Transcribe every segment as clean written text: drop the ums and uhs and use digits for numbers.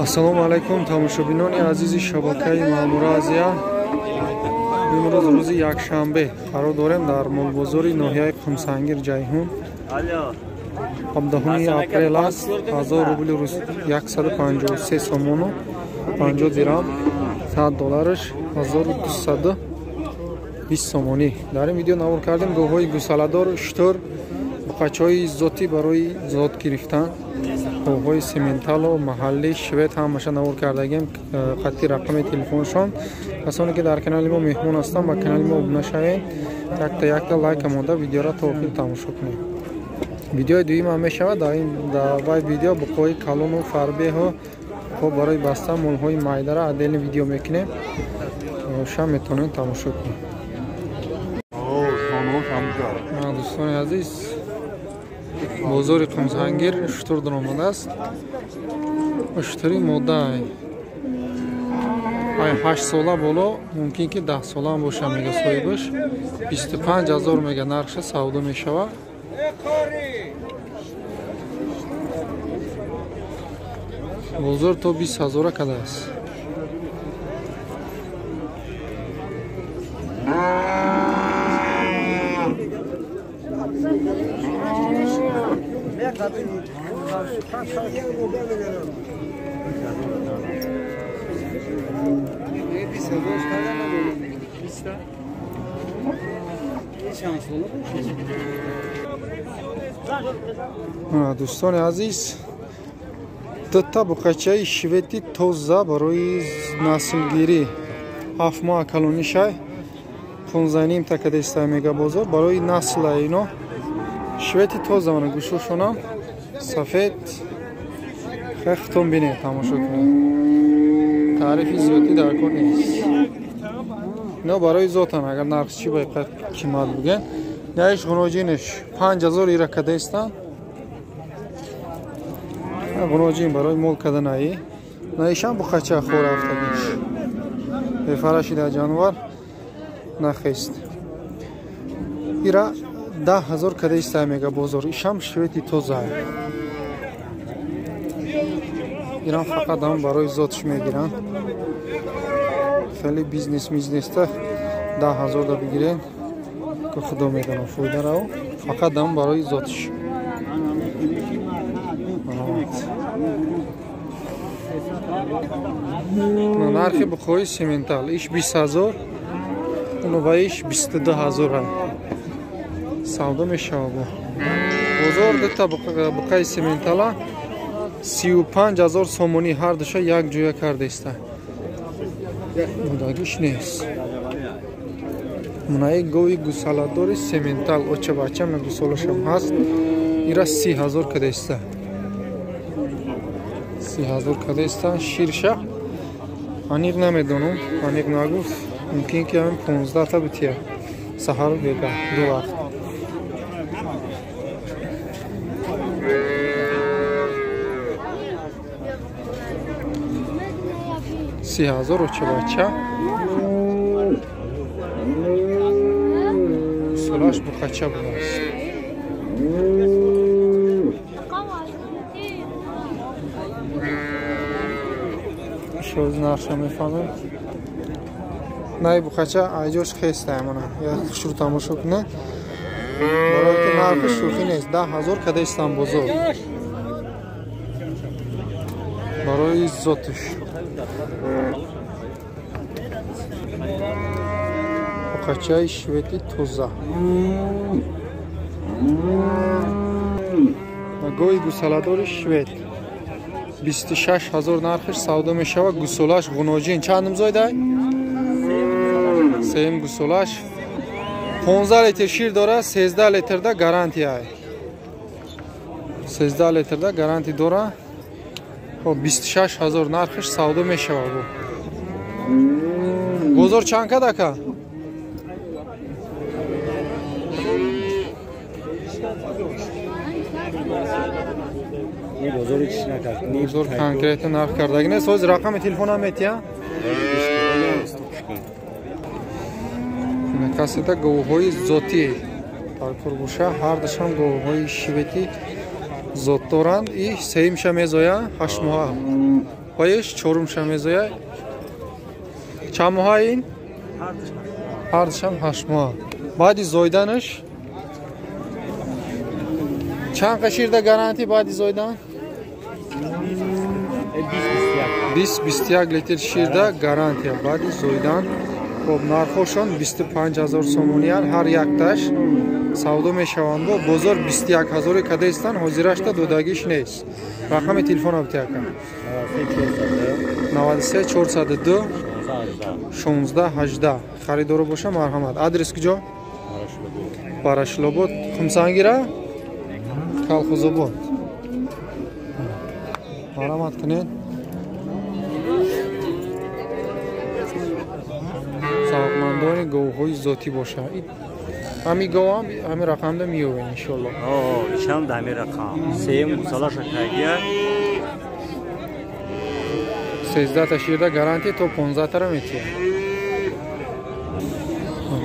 Ассалому алайкум тамошобинони азизи шабакаи Маъмура Азия. Имрӯз рӯзи якшанбе қарор дорем дар молбозори ноҳияи Қумсангир Ҷайҳун. 17 апрел аст. 1000 рубли рус 153 сомону 50 дирам, 100 доллараш 1220 сомонӣ. Дар ин видео навор кардем говҳои гусаладор, шутур, буқачаҳои зотӣ барои зот гирифтан, говҳои сементало, маҳаллӣ, швед ҳамаша навор кардагем, қатъи рақами телефоншон. Касоне ки дар канали мо меҳмон ҳастанд, ба канали мо обуна шавед, якта якта лайка монда видеоро то охир тамошо кунед. Видеои дуюм ҳам мешавад. Дар ин вай видео буқои калону фарбеҳу хоб барои баста молҳои майдара отдельно видео мекунем. Шам метавонед тамошо кунед. Дӯстони азиз, бозори Қумсангир шутур даромадааст. Шутури мода ай 8 сола боло, мумкин ки 10 сола ҳам боша, мега соҳибаш. 25 ҳазор мега нархша савдо мешавад. Бозор то 20 ҳазора кадааст. Дӯстони азиз, дута буқачаи швети тоза барои наслгирӣ, 7 моҳ калонишай, 15 та кадеста мега бозор барои насла ино. Швети тоза, мана гӯшошонам сафед. Хехтон бинед, тамошо кунед. Таърифи зиёдӣ дар кор нест. Ино барои зотан, агар нарх чӣ бояд қимат буген. Наиш ғуноҷинаш 5000 ира кадестан. Ғуноҷин барои мол каданаи. Наишам буқача хор афтагиш. Бефарашида ҷанвар нахест. Ира 10 ҳазор кадеста мега бозор. Ишам швети тоза. Ирам фақат ҳам барои зотш мегиранд. Хеле бизнес мизнеста 10 ҳазор да бигирен, ки худо медонад фоидаро, фақат ҳам барои зотш. Нархи буқои сементал иш 20 ҳазор, ва иш 22 ҳазор савдо мешавад. Бозор дута буқаи сементала 35 ҳазор сомонӣ ҳар душа як ҷоя кардаиста. Будагиш нест. Мунаи гови гусаладори сементал оча бача ма гусолашам ҳаст. Ира 30 ҳазор кадаиста. 30 ҳазор кадаиста. Ширша аниқ намедонам, аниқ нагуфт. Мумкин ки ҳамин 15 та бития. Саҳару бега ду вақт. Си ҳазор оча бача. Гусолаш буқача будааст. Шоз нарша мефаҳмем. Най буқача айҷош хеста мана. Як хушрӯ тамошо кунед. Барои ки нархи шӯхӣ нест. 10 ҳазор кадаистан бозор. Барои зотиш. Буқачаи швети тоза. Гови гусаладори швед 26 ҳазор нархиш савдо мешавад. Гусолаш ғуноҷин. Чандум зойдай? Сеюм гусолаш. 15 литр шир дора, 13 литрда гарантия. 13 литрда гарантия дора. Хоб 26 ҳазор нархиш савдо мешавад. Бозор чанд кад ака? Бозор конкретно нарх кардаги нест. Ҳозир рақами телефонам метия? Касета говҳои зотӣ дар кор боша, ҳар душам говҳои швети зот доранд. И сеюмша мезоя 8 моҳа. Ваеш чорумша мезояй. Чанд моҳа ин? Ҳардушам 8 моҳ. Баъди зоиданаш чанд қа ширда гарантӣ баъди зоидан? 20-21 литр ширда гарантия баъди зоидан. Хоб, нархошон 25 000 сомониян ҳар якташ савдо мешаванд. Бо бозор 21 000 кадаистан, ҳозирашта додагиш нест. Рақами телефона битяка 93 402 16 18. Харидоро боша марҳамат. Адрес куҷо? Барашлобод. Хумсангира? Калхозобод. Марҳамат кунед. Завқмандони говҳои зотӣ бошад. Ҳами говам ҳами рақамда меёбем иншоалло. Ишам да ҳами рақам. Сеюм гусалаша кагия. 13 та ширда гарантия то 15 тара метиҳад.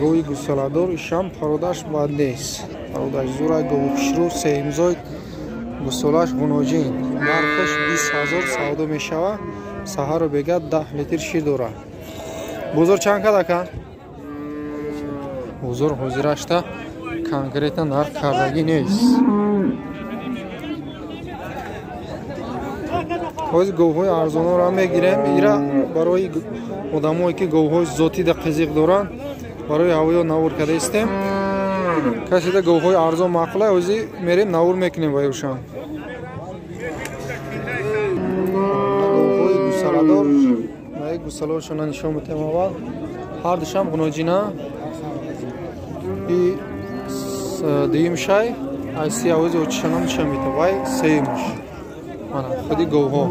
Гови гусаладор ишам пародаш бад нест. Пародаш зура, гови хушрӯ, сеюмзой, гусолаш ғуноҷин. Нархаш 20 000 савдо мешавад. Саҳару бега 10 литр шир дорад. Бозор чанд кад ака? Бозор ҳозирашта конкретно нарх кардагӣ нест. Ҳозир говҳои арзонро мегирем. Ира барои одамое ки говҳои зотида қизиқ доранд, барои ҳавоё навор карда истем. Каседа говҳои арзон маъқула, ҳозир мерем навор мекунем ба юшан. Говҳои гусаладор, наи гусалоршона нишон метем аввал. Ҳар душам ғуноҷина. И дуюм шай, айси авози очишона нишон метем. Вай сеюмш. Мана худи говҳо.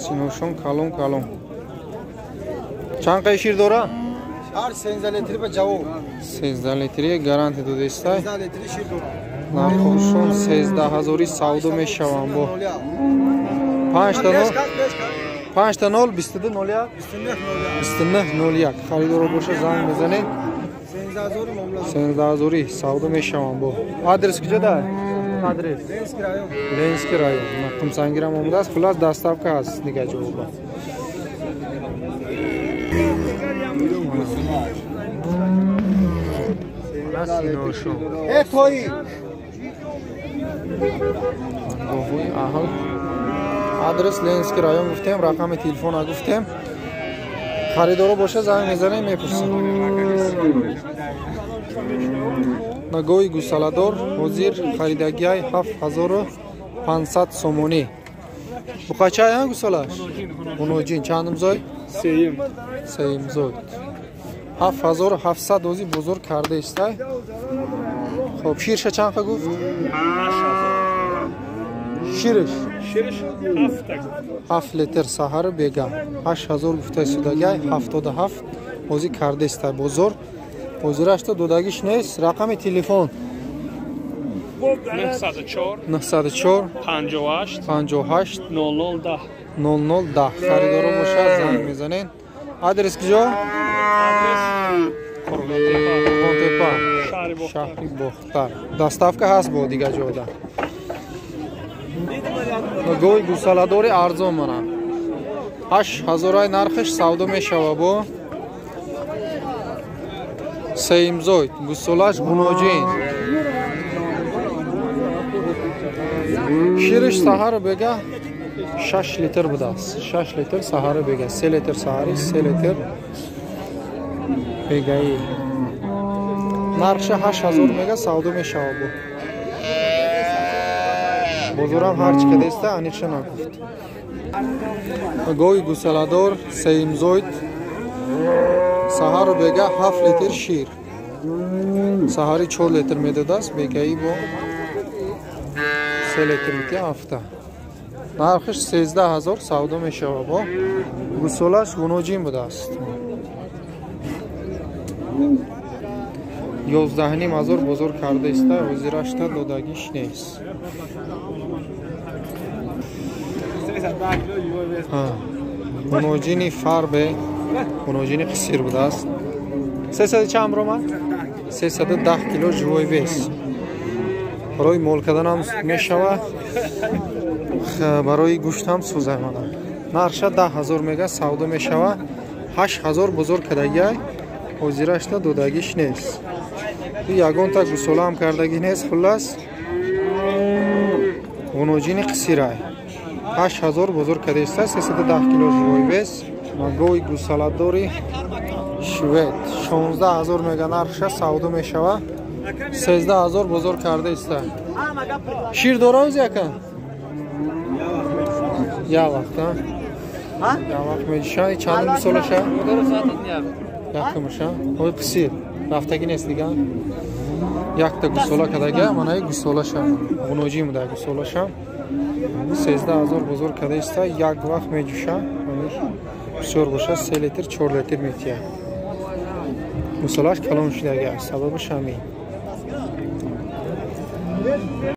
Синошон калон калон. Чанд қай шир дора? Ҳар 13 литр ба ҷавоб. 13 литри гарантия додаистай. 13 литри шир дора. Нархошон 13 000 савдо мешаванд бо. 5 та 0 5 та 0 22 01 29 01. Харидоро боша занг мезанед. 13 000 савдо мешаванд бо. Адрес куҷо да? Адрес Ленинский район. Ленинский район. Қумсангирам омадааст. Хулас доставка ҳаст дигар ҷоба. Адрес Ленинский район гуфтем, рақами телефона гуфтем. Харидоро боша занг мезанем, мепурсем. Нагои гусаладор ҳозир харидагиай 7500 сомонӣ. Буқачай ҳа гусалаш? Ғуноҷин. Чандум зой? Сеюм. Сеюм зой. 7700 ҳозир бозор карда истай. Хоб, ширша чанд қа гуфт? 8000. Шириш? Шириш 7 та гуфт. 7 литр саҳару бега. 8000 гуфта истодагиай, 77 ҳозир карда истай бозор. Ҳозирашта додагиш нест. Рақами телефон 904 904 58 58 00 10 00 10. Харидоро бошад занг мезанед. Адрес куҷо? Адрес Қурғонтепа, шаҳри Бохтар. Доставка ҳаст бо дигар ҷода. Гови гусаладори арзон мана. 8000 нархаш савдо мешава бо. Сеюмзой, гусолаш ғуноҷин. Шириш саҳару бега 6 литр будааст. 6 литр саҳару бега, 3 литр саҳарӣ, 3 литр бегаӣ. Нархша 8000 мега савдо мешава бо. Бозорам ҳар чӣ кадаиста аниқша нагуфт. Гови гусаладор сеюмзойд саҳару бега 7 литр шир. Саҳарӣ 4 литр медодааст, бегаӣ бо 3 литр метиҳад ҳафта. Нархиш 13 000 савдо мешавад бо. Гусолаш ғуноҷин будааст. 11 500 бозор карда иста, ҳозирашта додагиш нест. Ғуноҷини фарбе, ғуноҷини қисир будааст. 300 чанд ромад? 310 кило живой вес. Барои мол карданам мешавад, барои гӯштам сӯзай мана. Нархша 10 000 мега, савдо мешава. 8000 бозор кардагиай, ҳозирашта додагиш нест. Ягонта гусолаам кардагӣ нест. Хуллас, ғуноҷини қисирай. 8000 бозор кардеста, 310 кило живой вес. Гови гусаладори швед 16 000 мега нархша, савдо мешава. 13 000 бозор кардаиста. Шир дора ози, ака? Як вақт, як вақт меҷиша. Чандум солаша? Якумаша. Ой, қисир рафтагӣ нест дига. Якта гусола кардага, манаи гусолаша, ғуноҷӣ буда гусолаша. 13 000 бозор кардаиста, як вақт меҷӯша. Бисёр боша, 3 литр, 4 литр метиҳад. Гусолаш калон шудага, сабабаш ҳамин.